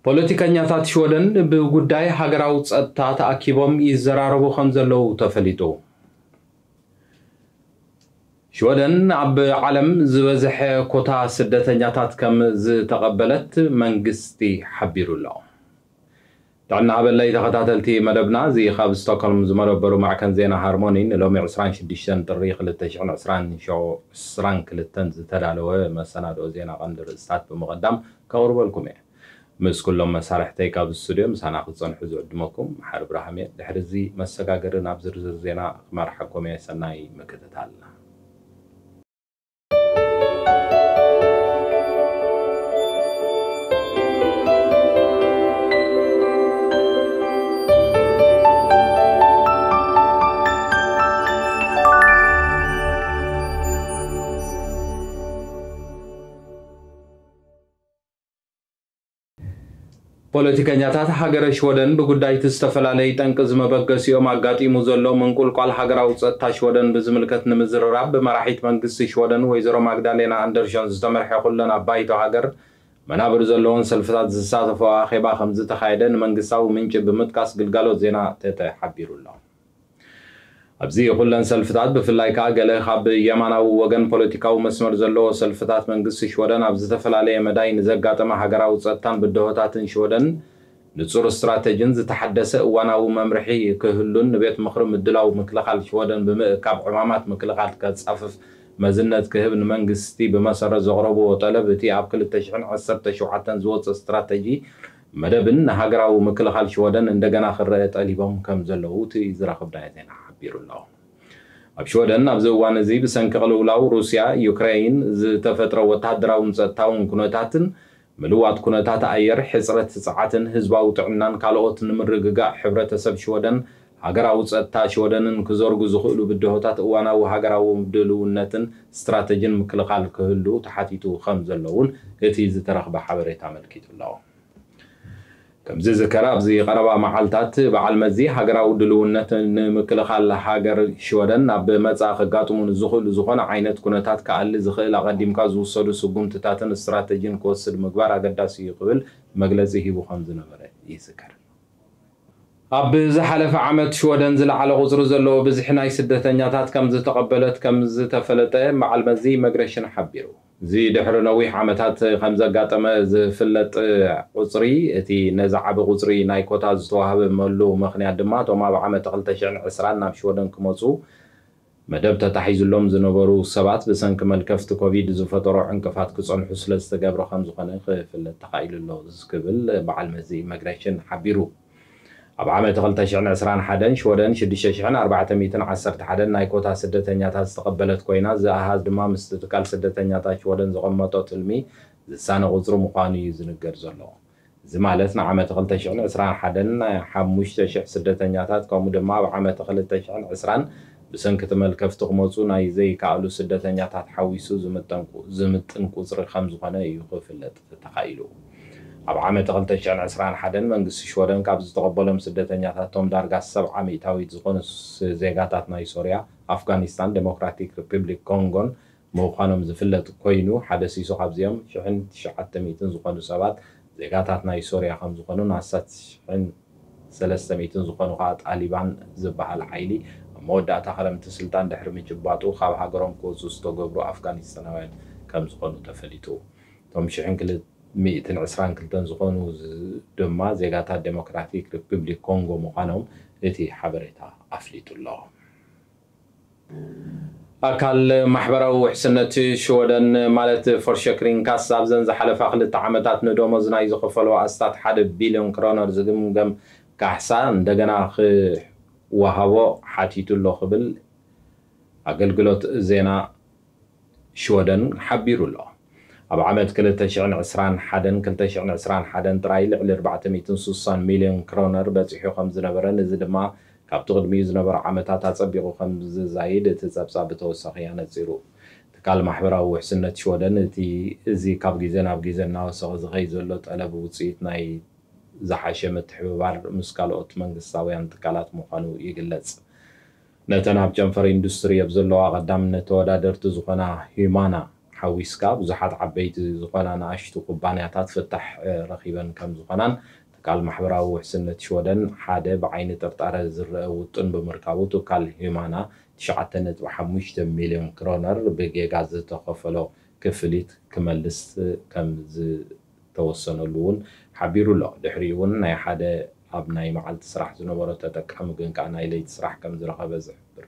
ፖለቲከኛታት ሽወደን ብጉዳይ ሃገራዊ ጸጥታ ተኣኪቦም ይዘራረቡ ከም ዘለዉ ተፈሊጡ። ሽወደን ኣብ ዓለም ዝበዝሐ ኮታ ስደተኛታት ከም ዝተቐበለት መንግስቲ ሓቢሩ ኣሎ። ጥዕና ሃበለይ ተኸታተልቲ መደብና፣ እዚ ካብ ስቶክሆልም ዝመደበሩ ማዕከን ዜና ሃርሞኒ ንሎሚ ዕስራን ሽዱሽተን ጥሪ ክልተ ሽሕን ዕስራን ሸው-፣ ዕስራን ክልተን ዝተዳለወ መሰናድኦ ዜና ቀንዲ ርእስታት ብምቕዳም ከቕርበልኩም እየ። ምስ ኩሎም መሳርሕተይ ካብ ስቱድዮ ምሳና ክትጸንሑ ዝዕድመኩም መሓሪ ብርሃም እየ። ድሕሪ እዚ መሰጋገሪ ናብ ዝርዝር ዜና ክመርሓኩም እየ። ሰናይ ምክትታል። ፖለቲከኛታት ሃገረ ሽወደን ብጉዳይ እቲ ዝተፈላለየ ጠንቂ ዝመበገሲኦም ኣጋጢሙ ዘሎ ምንቁልቋል ሃገራዊ ጸጥታ ሽወደን ብዝምልከት ንምዝርራብ ብመራሒት መንግስቲ ሽወደን ወይዘሮ ማግዳሌና ኣንደርሾን ዝተመርሐ ኩለን ኣብ ባይቶ ሃገር መናብር ዘለዎን ሰልፍታት ዝሳተፎ ኣኼባ ከም ዝተኻየደ ንመንግስታዊ ምንጪ ብምጥቃስ ግልጋሎት ዜና ተተ ሓቢሩ ኣሎ። ኣብዚ ኩለን ሰልፍታት፣ ብፍላይ ከኣ ገለ ካብ የማናዊ ወገን ፖለቲካዊ መስመር ዘለዎ ሰልፍታት መንግስቲ ሽወደን፣ ኣብ ዝተፈላለየ መዳይ ንዘጋጠመ ሃገራዊ ጸጥታን ብድሆታትን ሽወደን ንጹር ስትራተጂን ዝተሓደሰ እዋናዊ መምርሒ ክህሉን ንቤት ምኽሪ ምድላው ምክልኻል ሽወደን ብምእካብ ዕማማት ምክልኻል ከጻፍፍ መዝነት ክህብ ንመንግስቲ ብመሰረት ዘቕረብዎ ጠለብ፣ እቲ ኣብ ክልተ ሽሕን ዓሰርተ ሸውዓተን ዝወጸ ስትራተጂ መደብን ንሃገራዊ ምክልኻል ሽወደን እንደገና ክረአ ጠሊቦም ከም ዘለዉ እቲ ዝረኽብናዮ ዜና ሓቢሩ ኣሎ። ኣብ ሽወደን ኣብዚ እዋን እዚ ብሰንኪ ቅልውላው ሩስያ ዩክረይን ዝተፈጥረ ወተሃደራውን ጸጥታውን ኩነታትን ምልዋጥ ኩነታት ኣየር፣ ሕጽረት ጸዓትን ህዝባዊ ጥዕናን ካልኦት ንምርግጋእ ሕብረተሰብ ሽወደን፣ ሃገራዊ ጸጥታ ሽወደንን ክዘርጉ ዝኽእሉ ብድሆታት እዋናዊ ሃገራዊ ድልውነትን ስትራተጂን ምክልኻል ክህሉ ተሓቲቱ ከም ዘሎ እውን እቲ ዝተረኽበ ሓበሬታ ኣመልኪቱ ኣሎ። ከምዚ ዝከር ኣብዚ ቀረባ መዓልታት በዓል መዚ ሃገራዊ ድልውነት ንምክልኻል ሃገር ሽወደን ኣብ መጻኢ ከጋጥሙ ንዝኽእሉ ዝኾነ ዓይነት ኩነታት ክኣሊ ዝኽእል ኣቐዲምካ ዝውሰዱ ስጉምትታትን ስትራተጂን ክወስድ ምግባር ኣገዳሲ እዩ ክብል መግለጺ ሂቡ ከም ዝነበረ ይዝከር። ኣብ ዝሓለፈ ዓመት ሽወደን ዝለዓለ ቁጽሪ ዘለዎ ብዝሒ ናይ ስደተኛታት ከም ዝተቐበለት ከም ዝተፈለጠ በዓል መዚ ኢመግሬሽን ሓቢሩ። እዚ ድሕሪ ነዊሕ ዓመታት ከም ዘጋጠመ ዝፍለጥ ቁጽሪ፣ እቲ ነዚ ዓቢ ቁጽሪ ናይ ኮታ ዝተዋህበመሉ ምኽንያት ድማ እቶም ኣብ ዓመት ክልተ ሽሕን ዕስራን ናብ ሽወደን ክመጹ መደብ ተታሒዙሎም ዝነበሩ ሰባት ብሰንኪ መልከፍቲ ኮቪድ ዝፈጠሮ ዕንቅፋት ክጸንሑ ስለ ዝተገብረ ከም ዝኾነ ክፍለጥ ተኻኢሉ ኣሎ ክብል በዓል መዚ ኢመግሬሽን ሓቢሩ። ኣብ ዓመት ክልተ ሽሕን ዕስራን ሓደን ሽወደን ሽዱሽተ ሽሕን ኣርባዕተ ሚእትን ዓሰርተ ሓደን ናይ ኮታ ስደተኛታት ዝተቐበለት ኮይና፣ እዚ ኣሃዝ ድማ ምስቲ ትካል ስደተኛታት ሽወደን ዘቐመጦ ትልሚ ዝሳነ ቁጽሪ ምዃኑ እዩ ዝንገር ዘሎ። እዚ ማለት ንዓመት ክልተ ሽሕን ዕስራን ሓደን ሓሙሽተ ሽሕ ስደተኛታት፣ ከምኡ ድማ ኣብ ዓመት ክልተ ሽሕን ዕስራን ብሰንኪ እቲ መልከፍቲ ክመጹ ናይ ዘይከኣሉ ስደተኛታት ሓዊሱ ዝምጠን ቁ-፣ ዝምጥን ቁጽሪ ከም ዝኾነ እዩ ክፍለጥ ተኻኢሉ። ኣብ ዓመት ክልተ ሽሕን ዕስራን ሓደን መንግስቲ ሽወደን ካብ ዝተቐበሎም ስደተኛታቶም ዳርጋ ሰብዓ ሚእታዊት ዝኾኑ ስ-፣ ዜጋታት ናይ ሶርያ፣ ኣፍጋኒስታን፣ ዴሞክራቲክ ሪፐብሊክ ኮንጎን ምዃኖም ዝፍለጥ ኮይኑ፣ ሓደ ሲሶ ካብዚኦም ሽሕን ትሽዓተ ሚእትን ዝኾኑ ሰባት ዜጋታት ናይ ሶርያ ከም ዝኾኑን ኣስታት ሽሕን ሰለስተ ሚእትን ዝኾኑ ከኣ ጣሊባን ዝበሃል ሓይሊ ኣብ መወዳእታ ክረምቲ ስልጣን ድሕሪ ምጭባጡ ካብ ሃገሮም ክወጹ ዝተገብሩ ኣፍጋኒስታናውያን ከም ዝኾኑ ተፈሊጡ። እቶም ሽሕን ክል-፣ ሚእትን ዕስራን ክልተን ዝኾኑ ዝ-፣ ድማ ዜጋታት ዴሞክራቲክ ሪፑብሊክ ኮንጎ ምዃኖም እቲ ሓበሬታ ኣፍሊጡ ኣሎ። ኣካል ማሕበራዊ ውሕስነት ሽወደን ማለት ፎርሸክሪንካስ ኣብዘን ዝሓለፋ ክልተ ዓመታት ንደሞዝ ናይ ዝኸፈሎ ኣስታት ሓደ ቢልዮን ክሮነር ዝግምገም ካሕሳ እንደገና ክወሃቦ ሓቲቱ ኣሎ ክብል ኣገልግሎት ዜና ሽወደን ሓቢሩ ኣሎ። ኣብ ዓመት ክልተ ሽሕን ዕስራን ሓደን ክልተ ሽሕን ዕስራን ሓደን ጥራይ ልዕሊ ኣርባዕተ ሚእትን ስሳን ሚልዮን ክሮነር በጺሑ ከም ዝነበረን እዚ ድማ ካብቲ ቅድሚኡ ዝነበሩ ዓመታት ኣጸቢቑ ከም ዝዛይድ እቲ ጸብጻብ ብተወሳኺ ኣነጺሩ። ትካል ማሕበራዊ ውሕስነት ሽወደን እቲ እዚ ካብ ግዜ ናብ ግዜ እናወሰኸ ዝኸይድ ዘሎ ጠለብ ውጽኢት ናይ ዝሓሸ ምትሕብባር ምስ ካልኦት መንግስታውያን ትካላት ምዃኑ ይግለጽ። ነተን ኣብ ጨንፈር ኢንዱስትሪ ኣብ ዘለዋ ቀዳምነት ተወዳደርቲ ዝኾና ሂዩማና ሓዊስካ ብዙሓት ዓበይቲ ዝኾና ንኣሽቱ ኩባንያታት ፍታሕ ረኺበን ከም ዝኾናን ትካል ማሕበራዊ ውሕስነት ሽወደን ሓደ ብዓይኒ ጥርጣረ ዝረአ ውጥን ብምርካቡ ትካል ሂማና ትሽዓተ ነጥቢ ሓሙሽተ ሚልዮን ክሮነር ብጌጋ ዝተኸፈሎ ክፍሊት ክመልስ ከም ዝተወሰነሉ እውን ሓቢሩ ኣሎ። ድሕሪኡ እውን ናይ ሓደ ኣብ ናይ መዓልቲ ስራሕ ዝነበሮ ተጠቃሚ ግን ከኣ ናይ ለይቲ ስራሕ ከም ዝረኸበ ዝሕብር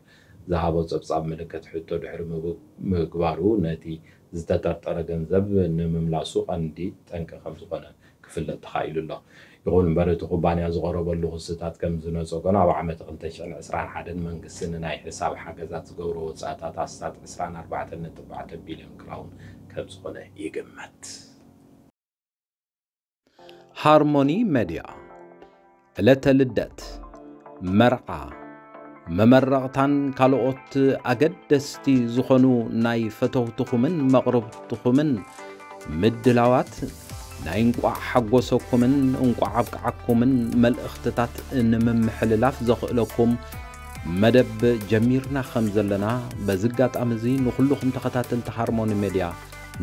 ዝሃቦ ጸብጻብ ምልክት ሕቶ ድሕሪ ምግባሩ ነቲ ዝተጠርጠረ ገንዘብ ንምምላሱ ቀንዲ ጠንቂ ከም ዝኾነ ክፍለጥ ተኻኢሉ ኣሎ። ይኹን እምበር እቲ ኩባንያ ዝቐረበሉ ክስታት ከም ዝነጸጎን ኣብ ዓመት ክልተ ሽሕን ዕስራን ሓደን መንግስቲ ንናይ ሕሳብ ሓገዛት ዝገብሮ ወጻእታት ኣስታት ዕስራን ኣርባዕተን ነጥቢ ኣርባዕተ ቢልዮን ክራውን ከም ዝኾነ ይግመት። ሃርሞኒ ሜድያ ዕለተ ልደት፣ መርዓ፣ መመረቕታን ካልኦት ኣገደስቲ ዝኾኑ ናይ ፈተውትኹምን መቕርብትኹምን ምድላዋት ናይ እንቋዕ ሓጎሰኩምን እንቋዕ ኣብቅዓኩምን መልእኽትታት ንምምሕልላፍ ዘኽእለኩም መደብ ጀሚርና ከም ዘለና በዚ ኣጋጣሚ እዚ ንኹልኹም ተኸታተልቲ ሃርሞኒ ሜድያ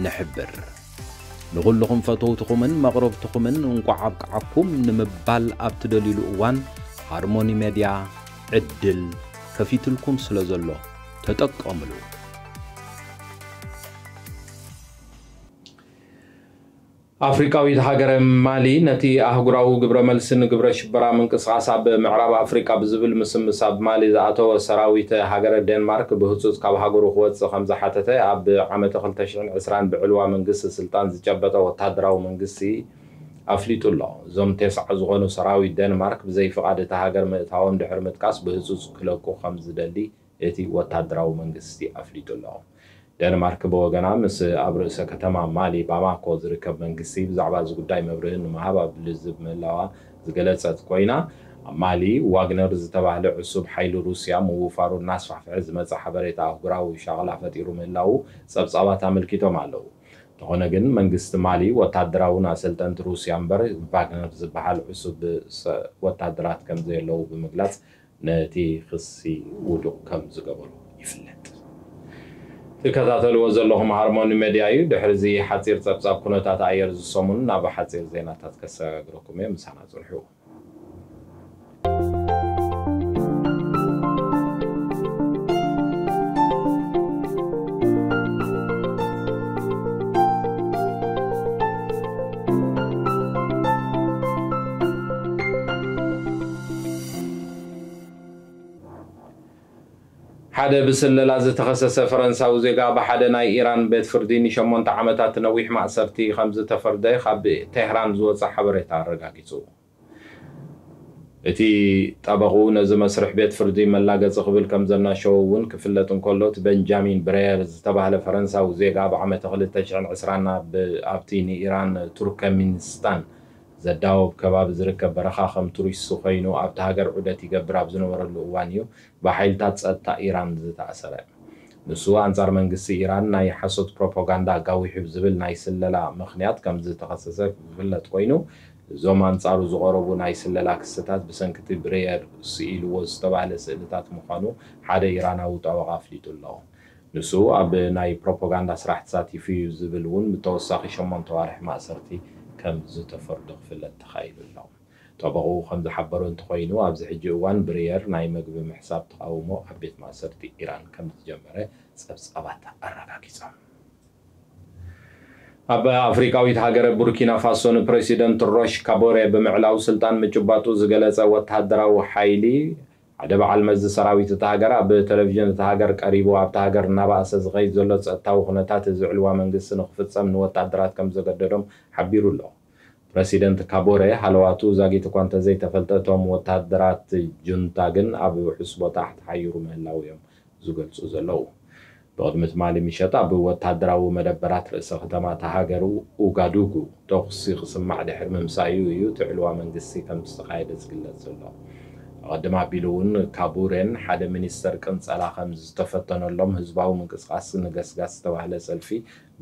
ንሕብር። ንኹልኹም ፈተውትኹምን መቕረብትኹምን እንቋዕ ኣብቅዓኩም ንምባል ኣብ ትደልዩሉ እዋን ሃርሞኒ ሜድያ ዕድል ከፊትልኩም ስለ ዘሎ ተጠቀምሉ። ኣፍሪቃዊት ሃገረ ማሊ ነቲ ኣህጉራዊ ግብረ መልሲ ንግብረ ሽበራ ምንቅስቓስ ኣብ ምዕራብ ኣፍሪቃ ብዝብል ምስምስ ኣብ ማሊ ዝኣተወ ሰራዊት ሃገረ ዴንማርክ ብህጹጽ ካብ ሃገሩ ክወጽእ ከም ዝሓተተ ኣብ ዓመተ ክልተ ሽሕን ዕስራን ብዕልዋ መንግስቲ ስልጣን ዝጨበጠ ወታደራዊ መንግስቲ ኣፍሊጡ ኣሎ። እዞም ቴስዓ ዝኾኑ ሰራዊት ዴንማርክ ብዘይ ፍቓድ እታ ሃገር ምእታዎም ድሕሪ ምጥቃስ ብህጹጽ ክለቁ ከም ዝደሊ እቲ ወታደራዊ መንግስቲ ኣፍሊጡ ኣሎ። ደንማርክ ብወገና ምስ ኣብ ርእሰ ከተማ ማሊ ባማኮ ዝርከብ መንግስቲ ብዛዕባ እዚ ጉዳይ መብርሂ ንምሃብ ኣብ ልዝብ ምህላዋ ዝገለጸት ኮይና፣ ኣብ ማሊ ዋግነር ዝተባህለ ዕሱብ ሓይሊ ሩስያ ምውፋሩ እናስፋሕፍሐ ዝመጸ ሓበሬታ ኣህጉራዊ ሻቕላ ፈጢሩ ምህላዉ ጸብጻባት ኣመልኪቶም ኣለዉ። እንተኾነ ግን መንግስቲ ማሊ ወታደራውን ኣሰልጠንቲ ሩስያ እምበር ቫግነር ዝበሃል ዕሱብ ወታደራት ከም ዘየለዉ ብምግላጽ ነቲ ክሲ ውዱቕ ከም ዝገበሮ ይፍለጥ። ትከታተልዎ ዘለኹም ሃርሞኒ ሜድያ እዩ። ድሕሪ እዚ ሓጺር ጸብጻብ ኩነታት ኣየር ዝሰሙን ናብ ሓጺር ዜናታት ከሰጋግረኩም እየ። ምሳና ጽንሑ። ሓደ ብስለላ ዝተኸሰሰ ፈረንሳዊ ዜጋ ብሓደ ናይ ኢራን ቤት ፍርዲ ንሸሞንተ ዓመታት ነዊሕ ማእሰርቲ ከም ዝተፈርደ ካብ ቴህራን ዝወጸ ሓበሬታ ኣረጋጊጹ። እቲ ጠበቑ ነዚ መስርሕ ቤት ፍርዲ መላገጺ ክብል ከም ዘናሸዎ እውን ክፍለጥ እንከሎ፣ እቲ ቤንጃሚን ብሬየር ዝተባህለ ፈረንሳዊ ዜጋ ኣብ ዓመተ ክልተ ሽሕን ዕስራን ኣብ ኣብቲ ንኢራን ቱርከሚኒስታን ዘዳወብ ከባቢ ዝርከብ በረኻ ከም ቱሪስት ኮይኑ ኣብቲ ሃገር ዑደት ይገብር ኣብ ዝነበረሉ እዋን እዩ ብሓይልታት ጸጥታ ኢራን ዝተኣሰረ። ንሱ ኣንጻር መንግስቲ ኢራን ናይ ሓሶት ፕሮፓጋንዳ ኣጋዊሑ ብዝብል ናይ ስለላ ምኽንያት ከም ዝተኸሰሰ ዝፍለጥ ኮይኑ፣ እዞም ኣንጻሩ ዝቐረቡ ናይ ስለላ ክስታት ብሰንኪ እቲ ብሬየር ስኢልዎ ዝተባህለ ስእልታት ምዃኑ ሓደ ኢራናዊ ጠበቓ ኣፍሊጡ ኣሎ። ንሱ ኣብ ናይ ፕሮፓጋንዳ ስራሕ ተሳቲፉ እዩ ዝብል እውን ብተወሳኺ ሸሞንተ ኣዋርሕ ማእሰርቲ ከም ዝተፈርዶ ክፍለጥ ተኻኢሉ ኣሎ። ጠበቕኡ ከም ዝሓበሮ እንተኾይኑ፣ ኣብዚ ሕጂ እዋን ብሬየር ናይ መግቢ ምሕሳብ ተቓውሞ ኣብ ቤት ማእሰርቲ ኢራን ከም ዝጀመረ ጸብጻባት ኣረጋጊጾም። ኣብ ኣፍሪቃዊት ሃገረ ቡርኪና ፋሶ ንፕረሲደንት ሮሽ ካቦሬ ብምዕላው ስልጣን ምጭባጡ ዝገለጸ ወተሃደራዊ ሓይሊ ሓደ በዓል መዚ ሰራዊት እታ ሃገር ኣብ ቴሌቪዥን እታ ሃገር ቀሪቡ ኣብታ ሃገር እናባእሰ ዝኸይድ ዘሎ ጸጥታዊ ኩነታት እዚ ዕልዋ መንግስቲ ንክፍጸም ንወታደራት ከም ዘገደዶም ሓቢሩ ኣሎ። ፕረሲደንት ካቦሬ ሃለዋቱ ዛጊት እኳ እንተዘይተፈልጠ እቶም ወታደራት ጁንታ ግን ኣብ ውሑስ ቦታ ተሓይሩ ምህላው እዮም ዝገልጹ ዘለዉ። ብቕድሚ ትማሊ ምሸት ኣብ ወታደራዊ መደበራት ርእሰ ከተማ እታ ሃገር ኡጋዱጉ ተኹሲ ክስማዕ ድሕሪ ምምሳዩ እዩ እቲ ዕልዋ መንግስቲ ከም ዝተኻየደ ዝግለጽ ዘሎ። ኣቐድም ኣቢሉ እውን ካቡሬን ሓደ ሚኒስተር ቅንጸላ ከም ዝተፈተነሎም ህዝባዊ ምንቅስቓስ ንገስጋስ ዝተባህለ ሰልፊ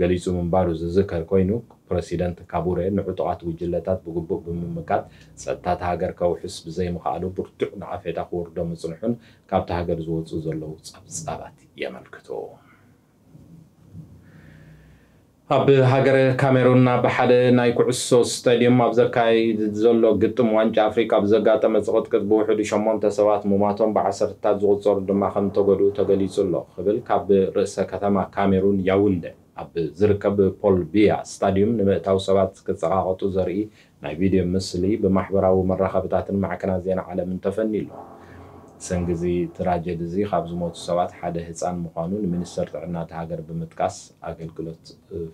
ገሊጹ ምንባሩ ዝዝከር ኮይኑ፣ ፕረሲደንት ካቡሬ ንዕጡቓት ጉጅለታት ብግቡእ ብምምካት ጸጥታ እታ ሃገር ከውሕስ ብዘይምኽኣሉ ብርቱዕ ነቐፌታ ክወርዶ ምጽንሑን ካብታ ሃገር ዝወጹ ዘለዉ ጸብጻባት የመልክቱ። ኣብ ሃገረ ካሜሩን ኣብ ሓደ ናይ ኩዕሶ ስታዲየም ኣብ ዘካይድ ዘሎ ግጥም ዋንጫ ኣፍሪቃ ብዘጋጠመ ዝቕጥቅጥ ብውሕዱ ሸሞንተ ሰባት ምሟቶም፣ ብዓሰርታት ዝቑጸሩ ድማ ከም ተጎድኡ ተገሊጹ ኣሎ ክብል ካብ ርእሰ ከተማ ካሜሩን ያውንደ ኣብ ዝርከብ ፖል ቢያ ስታዲየም ንምእታው ሰባት ክጸቓቐጡ ዘርኢ ናይ ቪድዮ ምስሊ ብማሕበራዊ መራኸብታትን ማዕከናት ዜና ዓለምን ተፈንዩ ኣሎ። ሰንጊ እዚ ትራጀዲ እዚ ካብ ዝሞቱ ሰባት ሓደ ህጻን ምዃኑ ንሚኒስተር ጥዕና እታ ሃገር ብምጥቃስ ኣገልግሎት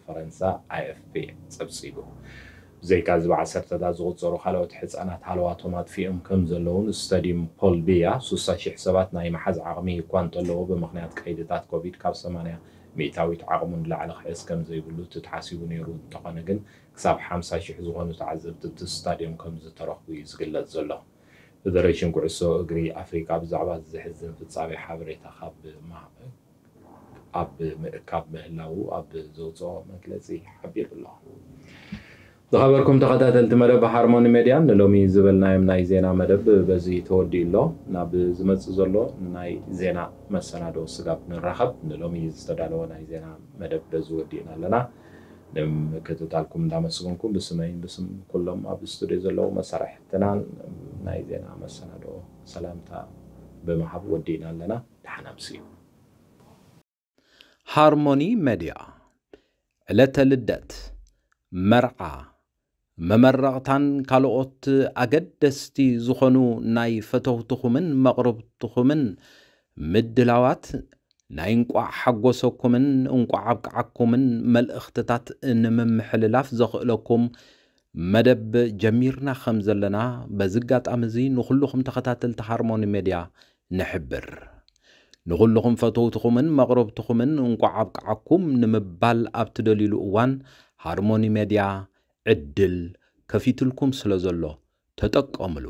ፈረንሳ ኣይ ኤፍ ፒ ጸብጺቡ። ብዘይካ እዚ ብዓሰርተታት ዝቑጸሩ ካልኦት ህጻናት ሃለዋቶም ኣጥፊኦም ከም ዘለውን ስታዲየም ፖል ቢያ ሱሳ ሽሕ ሰባት ናይ መሓዝ ዓቕሚ እኳ እንተለዎ ብምኽንያት ቀይድታት ኮቪድ ካብ ሰማንያ ሚእታዊት ዓቕሙ ንላዕሊ ክሕዝ ከም ዘይብሉ እቲ ተሓሲቡ ነይሩ እንተኾነ ግን ክሳብ ሓምሳ ሽሕ ዝኾኑ ተዓዘብቲ እቲ ስታዲየም ከም ዝተረኽቡ እዩ ዝግለጽ ዘሎ። ፌደሬሽን ኩዕሶ እግሪ ኣፍሪቃ ብዛዕባ እዚ ዘሕዝን ፍጻሜ ሓበሬታ ካብ ማ- ኣብ ምእካብ ምህላዉ ኣብ ዘውፅኦ መግለፂ ሓቢሩ ኣሎ። ዝኸበርኩም ተኸታተልቲ መደብ ሃርሞኒ ሜድያ ንሎሚ ዝበልናዮም ናይ ዜና መደብ በዚ ተወዲኡ ኣሎ። ናብ ዝመፅእ ዘሎ ናይ ዜና መሰናዶ ስጋብ ንራኸብ ንሎሚ ዝተዳለወ ናይ ዜና መደብ በዚ ወዲእና ኣለና። ንምክትታልኩም እንዳመስገንኩ ብስመይን ብስም ኩሎም ኣብ ስቱዲዮ ዘለዉ መሳርሕትናን ናይ ዜና መሰናዶ ሰላምታ ብምሃብ ወዲእና ኣለና። ደሓን ኣምስዩ። ሃርሞኒ ሜድያ ዕለተ ልደት፣ መርዓ፣ መመረቕታን ካልኦት ኣገደስቲ ዝኾኑ ናይ ፈተውትኹምን መቕርብትኹምን ምድላዋት ናይ እንቋዕ ሓጎሰኩምን እንቋዕ ኣብቅዓኩምን መልእኽትታት ንምምሕልላፍ ዘኽእለኩም መደብ ጀሚርና ከም ዘለና በዚ ኣጋጣሚ እዚ ንኹልኹም ተኸታተልቲ ሃርሞኒ ሜድያ ንሕብር። ንኹልኹም ፈተውትኹምን መቕረብትኹምን እንቋዕ ኣብቅዓኩም ንምባል ኣብ ትደልዩሉ እዋን ሃርሞኒ ሜድያ ዕድል ከፊትልኩም ስለ ዘሎ ተጠቀምሉ።